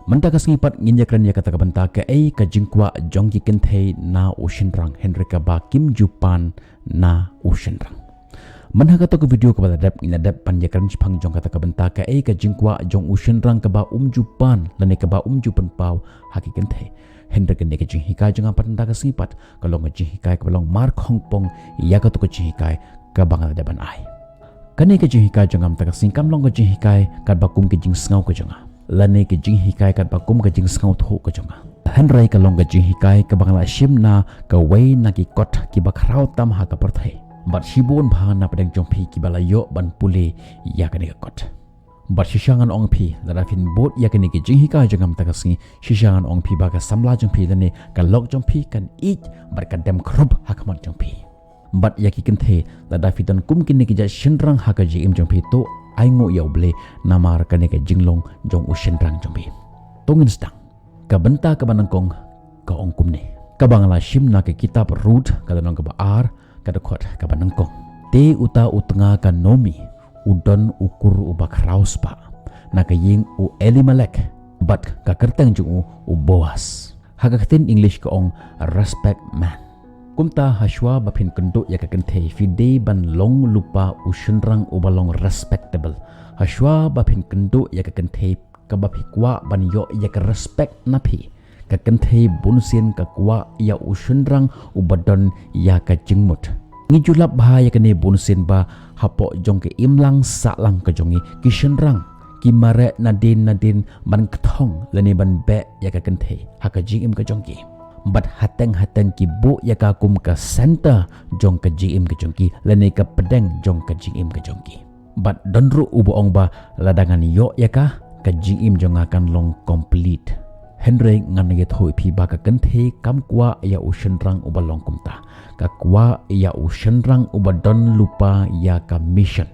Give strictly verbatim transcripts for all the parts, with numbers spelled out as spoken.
Mynta ka sngi pat ngin ïakren ïa kata ka bynta kaei ka jingkwah jong ki kynthei na u shynrang hynrei kaba kim ju pan na u shynrang. Mynta ha kato ka video kaba la dep ngin la dep ban ïakren shaphang jong kata ka bynta kaei ka jingkwah jong u shynrang kaba um ju pan lane kaba um ju pynpaw ha ki kynthei. Hynrei kane ka jinghikai jong nga pat mynta ka sngi pat ka long ka jinghikai kaba long markhongpong ïa kato ka jinghikai kaba nga la dep ban ai. Kane ka jinghikai jong nga mynta ka sngi kam long ka jinghikai katba kum ka jingsngew ka jong nga lane ka jinghikai katba kum ka jingsngewthuh ka jong nga. Hynrei ka long ka jinghikai kaba nga la shim na kawei na ki kot kiba khraw tam ha ka pyrthei. Bad shibun bha na pdeng jong phi kiba la ïoh ban pule ïa kane ka kot. Bad shisha ngan ong phi lada phin bud ïa kane ka jinghikai jong nga mynta ka sngi, shisha ngan ong phi ba ka samla jong phi lane ka lok jong phi kan ïeit bad kan dem khrup ha khmat jong phi. Bad ïa ki kynthei lada phi don kum kine ki jait shynrang ha ka jingim jong phi to ainguh ïa U Blei namar kane ka jinglong jong u shynrang jong phi. To ngin sdang. Ka bynta kaba nyngkong ka ong kumne. Kaba nga la shim na ka kitab Ruth ka lynnong kaba ar ka dkhot kaba nyngkong. Te uta u tnga ka Naomi u don u kur uba khraw spah na ka ïing u Elimelek bad ka kyrteng jong u u Boaz. Ha ka ktien English ka ong respect man. Kumta hashwa ba phin kynduh ïa ka kynthei phi dei ban long lypa u shynrang uba long respectable. Hashwa ba phin kynduh ïa ka kynthei kaba phi kwah ban ïoh ïa ka respect na phi. Ka kynthei bunsien ka kwah ïa u shynrang uba don ïa ka jingmut. Ngi ju lap bha ïa kane bunsien ba hapoh jong ka imlang sahlang ka jong ngi ki shynrang ki mareh nadien nadien ban kthong lane ban beh ïa ka kynthei ha ka jingim ka jong ki. Bad hateng hateng ki buh ïa ka kum ka center jong ka jingim ka jong ki lane ka pdeng jong ka jingim ka jong ki. Bad don ruh uba ong ba lada ngan ïoh ïa ka, ka jingim jong nga kan long complete. Hynrei ngan ïathuh ïa phi ba ka kynthei kam kwah ïa u shynrang uba long kumta. Ka kwah ïa u shynrang uba don lypa ïa ka mission.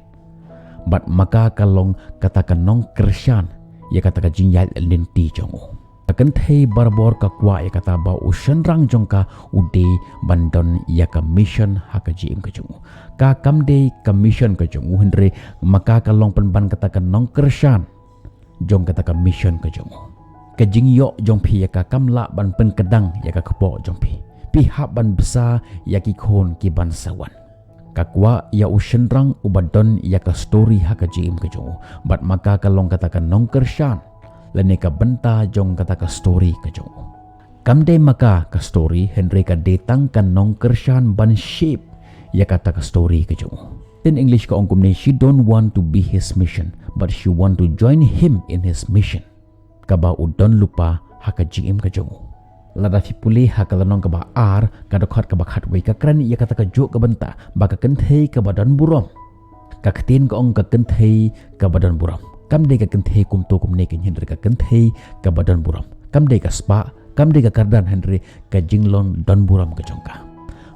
Bad ma ka ka long kata ka nongkyrshan ïa kata ka jingïaid lynti jong u. Ka kynthei barabor ka kwah ïa kata ba u shynrang jong ka u dei ban don ïa ka mission ha ka jingim ka jong u. Ka kam dei ka mission ka jong u hynrei ma ka ka long pynban kata ka nongkyrshan jong kata ka mission ka jong u. Ka jingïoh jong phi ïa ka kam lah ban pynkdang ïa ka kpoh jong phi. Phi hap ban bsa ïa ki khun ki ban sa wan. Ka kwah ïa u shynrang uba don ïa ka story ha ka jingim ka jong u. Bad ma ka ka long kata ka nongkyrshan lane ka bynta jong kata ka story ka jong u. Kam dei ma ka ka story hynrei ka dei tang ka nongkyrshan ban shape ïa kata ka story ka jong u. Ktien English ka ong kumne, she don't want to be his mission but she want to join him in his mission. Kaba u don lypa ha ka jingim ka jong u. Lada phi pule ha ka lynnong kaba ar ka dkhot kaba khatwei ka kren ïa kata ka juh ka bynta ba ka kynthei kaba don burom. Ka ktien ka ong ka kynthei kaba don burom. Kam dei ka kynthei kumto kumne ka hynrei ka kynthei kaba don burom. Kam dei ka spah, kam dei ka kyrdan hynrei ka jinglong don burom ka jong ka.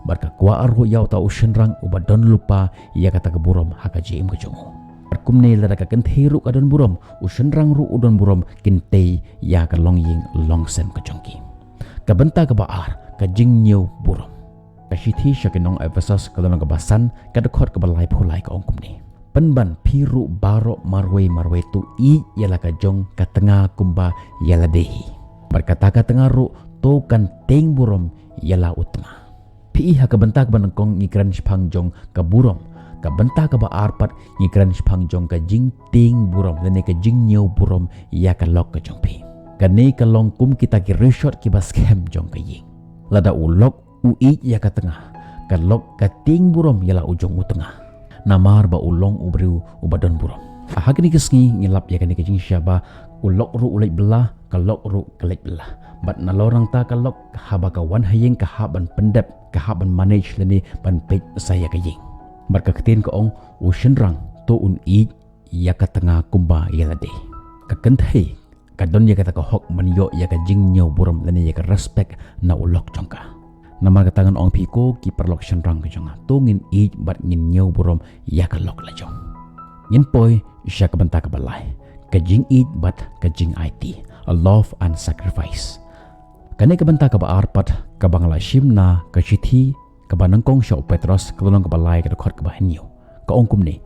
Bad ka kwah ruh ïa uta u shynrang uba don lypa ïa kata ka burom ha ka jingim ka jong u. Bad kumne lada ka kynthei ruh ka don burom, u shynrang ruh u don burom, kin tei ïa ka longïing longsem ka jong ki. Ka bynta kaba ar, ka jingñiew burom. Ka shithi sha ki nong Ephesos ka lynnong kaba san ka dkhot kaba laiphew lai ka ong kumne. Pynban phi ruh baroh marwei marwei to ïeit ïa la ka jong ka tnga kumba ïa lade hi. Bad kata ka tnga ruh to kan tieng burom ïa la u tnga. Phi i ha ka bynta kaba nyngkong ngi kren shaphang jong ka burom. Ka bynta kaba ar pat ngi kren shaphang jong ka jingtieng burom lane ka jingñiew burom ïa ka lok ka jong phi. Kane ka long kum kita ki rishot kiba skhem jong ka ïing. Lada u lok u ïeit ïa ka tnga, ka lok ka tieng burom ïa la u jong u tnga. Namar ba u long u briew uba don burom. Ha kane ka sngi ngi lap ïa kane ka jingshisha ba u lok ruh u leit bylla, ka lok ruh ka leit bylla. Bad nalor nangta ka lok haba ka wan ha ïing ka hap ban pyndep, ka hap ban manage lane ban peit sa ïa ka ïing. Bad ka ktien ka ong u shynrang to un ïeit ïa ka tnga kumba ïa lade. Ka kynthei ka don ïa kata ka hok ban ïoh ïa ka jingñiew burom lane ïa ka respect na u lok jong ka. Namar kata ngan ong phi ko ki paralok shynrang ka jong nga, to ngin ïeit bad ngin ñiew burom ïa ka lok la jong. Ngin poi sha ka bynta kaba lai, ka jingïeit bad ka jingaiti, a love and sacrifice. Kane ka bynta kaba ar pat kaba nga la shim na ka shithi kaba nyngkong sha u Petros ka lynnong kaba lai ka dkhot kaba hynñiew. Ka ong kumne,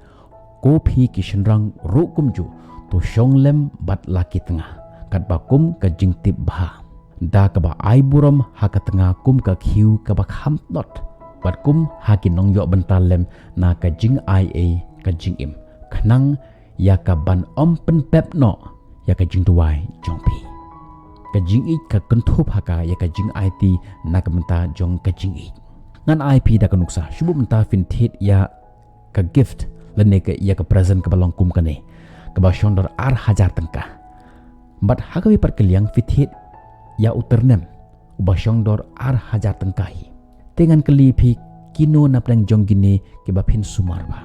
ko phi ki shynrang ruh kumjuh to shong lem bad la ki tnga. katba kum ka jingtip bha, da kaba ai burom ha ka tnga kum ka khiew kaba kham tlot, bad kum ha ki nongïoh bynta lem na ka jingai ei ka jingim, khnang ïa ka ban ym pynpep noh ïa ka jingduwai jong phi. Ka jingïeit ka kynthup ha ka ïa ka jingaiti na ka bynta jong ka jingïeit. Ngan ai phi da ka nuksa, shu bud mynta phin thied ïa ka gift lane ka ïa ka present kaba long kum kane, kaba shong dor ar hajar tyngka. Bad ha kawei pat ka liang phi thied ïa u tyrnem uba shong dor ar hajar tyngka hi. Te ngan kylli phi, kino na pdeng jong kine kiba phin sumar bha?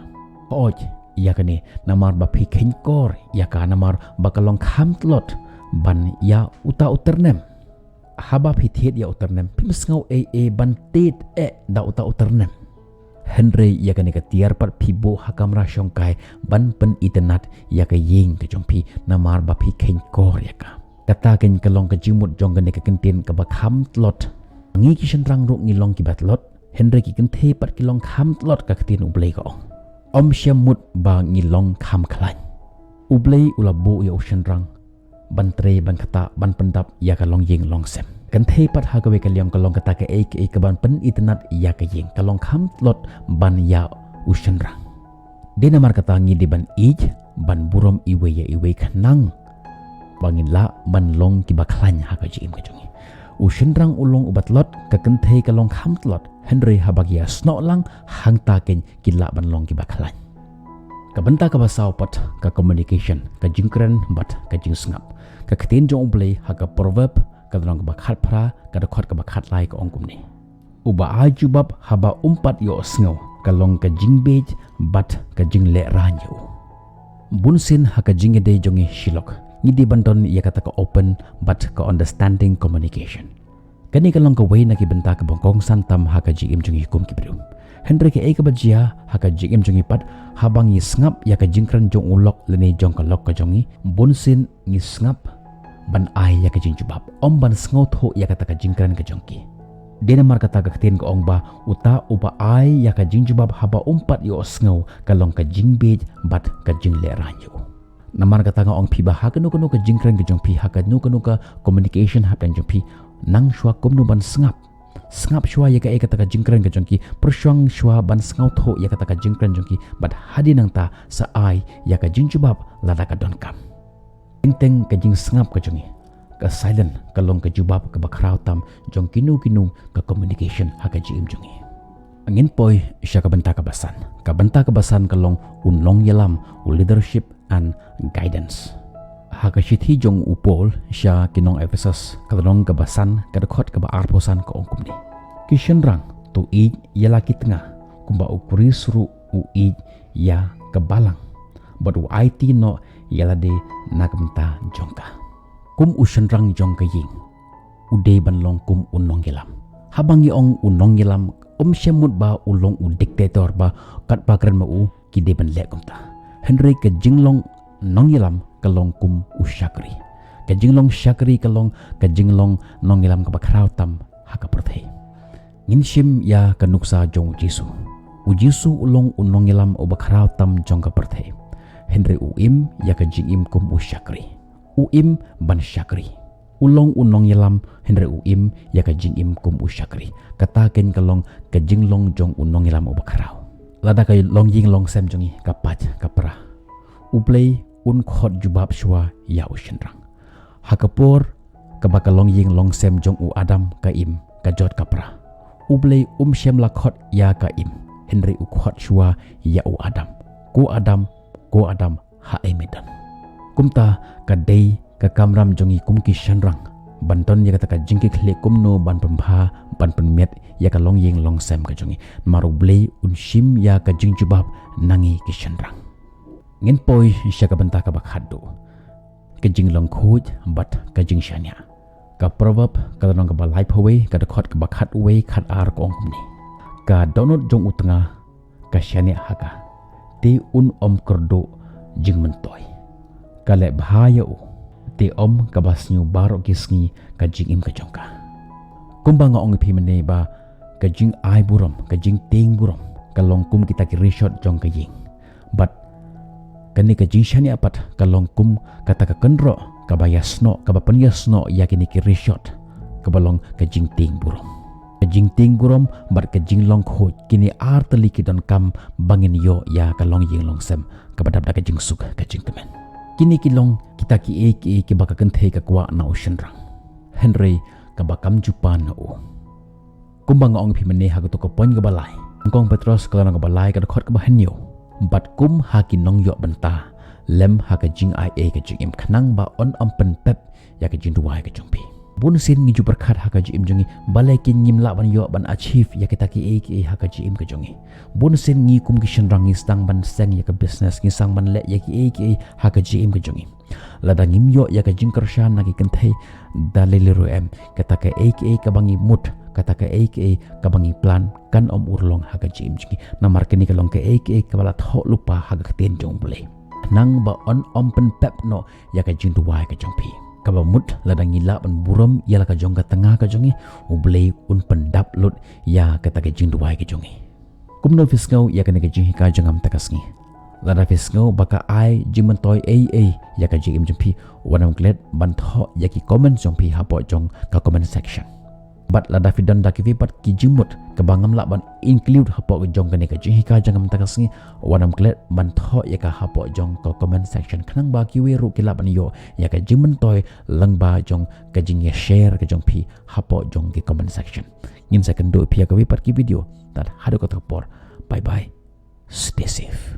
Hooid, ïa kane, namar ba phi kheiñkor ïa ka, namar ba ka long kham tlot ban ïa uta u tyrnem. Haba phi thied ïa u tyrnem, phim sngew ei ei ban tied eh da uta u tyrnem. Hynrei ïa kane ka tiar pat phi buh ha kamra shongkai ban pynitynnad ïa ka ïing ka jong phi, namar ba phi kheiñkor ïa ka. Kata keiñ ka long ka jingmut jong kane ka kyntien kaba kham tlot. Ngi ki shynrang ruh ngi long kiba tlot, hynrei ki kynthei pat ki long kham tlot, ka ktien U Blei ka ong. Ym shym mut ba ngi long kham khlaiñ. U Blei u la buh ïa u shynrang ban trei, ban ktah, ban pyndap ïa ka longïing longsem. Kynthei pat ha kawei ka liang ka long kata kaei kaei kaban pynitynnad ïa ka ïing, ka long kham tlot ban ïa u shynrang. Dei namar kata ngi dei ban ïeit, ban burom iwei ïa iwei khnang ba ngin lah ban long kiba khlaiñ ha ka jingim ka jong ngi. U shynrang u long uba tlot, ka kynthei ka long kham tlot, hynrei haba ki ïasnoh lang, hangta keiñ ki lah ban long kiba khlaiñ. Ka bynta kaba saw pat, ka communication, ka jingkren bad ka jingsngap. Ka ktien jong U Blei ha ka Proverb, ka lynnong kaba khatphra, ka dkhot kaba khatlai ka ong kumne: Uba ai jubab haba um pat ïohsngew, ka long ka jingbieit bad ka jinglehrain ïa u. Bunsien ha ka jingïadei jong ngi shilok, ngi dei ban don ïa kata ka open bad ka understanding communication. Kane ka long kawei na ki bynta kaba kongsan tam ha ka jingim jong ngi kum ki briew. Hynrei kaei kaba jia ha ka jingim jong ngi pat, haba ngi sngap ïa ka jingkren jong u lok lane jong ka lok ka jong ngi, bunsien ngi sngap ban ai ïa ka jingjubab, ym ban sngewthuh ïa kata ka jingkren ka jong ki. Dei namar kata ka ktien ka ong ba uta uba ai ïa ka jingjubab haba um pat ïohsngew, ka long ka jingbieit bad ka jinglehrain ïa u. Namar kata nga ong phi ba ha kano kano ka jingkren ka jong phi, ha kano kano ka communication hapdeng jong phi, nang shuwa kumno ban sngap. Sngap shuwa ïa kaei kata ka jingkren ka jong ki, pyrshang shuwa ban sngewthuh ïa kata ka jingkren jong ki, bad hadien nangta sa ai ïa ka jingjubab lada ka donkam. Teng teng ka jingsngap ka jong ngi, ka silent, ka long ka jubab kaba khraw tam jong kino kino ka communication ha ka jingim jong ngi. Ngin poi sha ka bynta kaba san. Ka bynta kaba san ka long u nongïalam, u leadership and guidance. Ha ka shithi jong u Paul sha ki nong Ephesus, ka lynnong kaba san, ka dkhot kaba arphew san ka ong kumne: Ki shynrang, to ïeit ïa la ki tnga, kumba u Khrist ruh u ïeit ïa ka balang, bad u aiti noh ïa lade na ka bynta jong ka. Kum u shynrang jong ka ïing, u dei ban long kum u nongïalam. Haba ngi ong u nongïalam, ym shym mut ba u long u dictator ba katba kren ma u ki dei ban leh kumta. Hynrei ka jinglong nongïalam ka long kum u shakri. Ka jinglong shakri ka long ka jinglong nongïalam kaba khraw tam ha ka pyrthei. Ngin shim ïa ka nuksa jong u Jisu. U Jisu u long u nongïalam uba khraw tam jong ka pyrthei. Hynrei u im ïa ka jingim kum u shakri. U im ban shakri. U long u nongïalam hynrei u im ïa ka jingim kum u shakri. Kata keiñ ka long ka jinglong jong u nongïalam uba khraw. Lada ka longïing longsem jong ngi ka pait ka pra, U Blei un khot jubab shuwa ïa u shynrang. Ha ka por kaba ka longïing longsem jong u Adam ka im, ka jot ka pra, U Blei um shym la khot ïa ka im, hynrei u khot shuwa ïa u Adam. Ko Adam, ko Adam, haei me don? Kumta ka dei ka kamram jong ngi kum ki shynrang ban don ïa kata ka jingkitkhlieh kumno ban pynbha, ban pynmiat ïa ka longïing longsem ka jong ngi. Namar U Blei un shim ïa ka jingjubab na ngi ki shynrang. Ngin poi sha ka bynta kaba khatduh. Ka jinglong khuid bad ka jingshaniah. Ka Proverb ka lynnong kaba laiphew wei, ka dkhot kaba khatwei khatar ka ong kumne: Ka dohnud jong u tnga ka shaniah ha ka, te un ym kyrduh jingmyntoi. Ka leh bha ïa u, te ym kaba sniew baroh ki sngi ka jingim ka jong ka. Kumba nga ong ïa phi mynne ba ka jingai burom, ka jingtieng burom ka long kum kita ki rishot jong ka ïing. Bad kane ka jingshaniah pat ka long kum kata ka kynroh kaba ïasnoh, kaba pynïasnoh ïa kine ki rishot, kaba long ka jingtieng burom. Ka jingtieng burom bad ka jinglong khuid, kine ar tylli ki donkam ba ngin ïoh ïa ka longïing longsem kaba dap da ka jingsuk ka jingkmen. Kine ki long kita kiei kiei kiba ka kynthei ka kwah na u shynrang, hynrei kaba kam ju pan na u. Kumba nga ong phi mynne ha kato ka point kaba lai, Kong Petros ka lynnong kaba lai ka dkhot kaba hynñiew: Bad kum ha ki nongïoh bynta, lem ha ka jingai ei ka jingim, khnang ba yn ym pynpep ïa ka jingduwai ka jong phi. Bun sien ngi ju pyrkhat ha ka jingim jong ngi, balei ngim lah ban ïoh ban achieve ïa kita kiei kiei ha ka jingim ka jong ngi. Bun sien ngi kum ki shynrang ngi sdang ban seng ïa ka business, ngi sdang ban leh ïa kiei kiei ha ka jingim ka jong ngi. Lada ngim ïoh ïa ka jingkyrshan na ki kynthei, da lei lei ruh em, kata kaei kaei kaba ngi mut, kata kaei kaei kaba ngi plan, kan ym urlong ha ka jingim jong ngi. Namar kane ka long kaei kaei kaba la thoh lypa ha ka ktien jong U Blei, khnang ba yn ym pynpep noh ïa ka jingduwai ka jong phi. Kaba mut, lada ngi lah ban burom ïa la ka jong ka tnga ka jong ngi, U Blei un pyndap lut ïa kata ka jingduwai ka jong ngi. Kumno phi sngew ïa kane ka jinghikai jong nga mynta ka sngi? Lada phi sngew ba ka ai jingmyntoi ei ei ïa ka jingim jong phi, wat nym klet ban thoh ïa ki comment jong phi hapoh jong ka comment section. Bad lada phi don da kiwei pat ki jingmut kaba ngam lah ban include hapoh jong kane ka jinghikai jong nga mynta ka sngi, wat nym klet ban thoh ïa ka hapoh jong ka comment section, khnang ba kiwei ruh ki lah ban ïoh ïa ka jingmyntoi lyngba jong ka jingïashare ka jong phi hapoh jong ki comment section. Ngin sa kynduh ïa phi ha kawei pat ki video. Tad haduh kata ka por, bye bye, stay safe.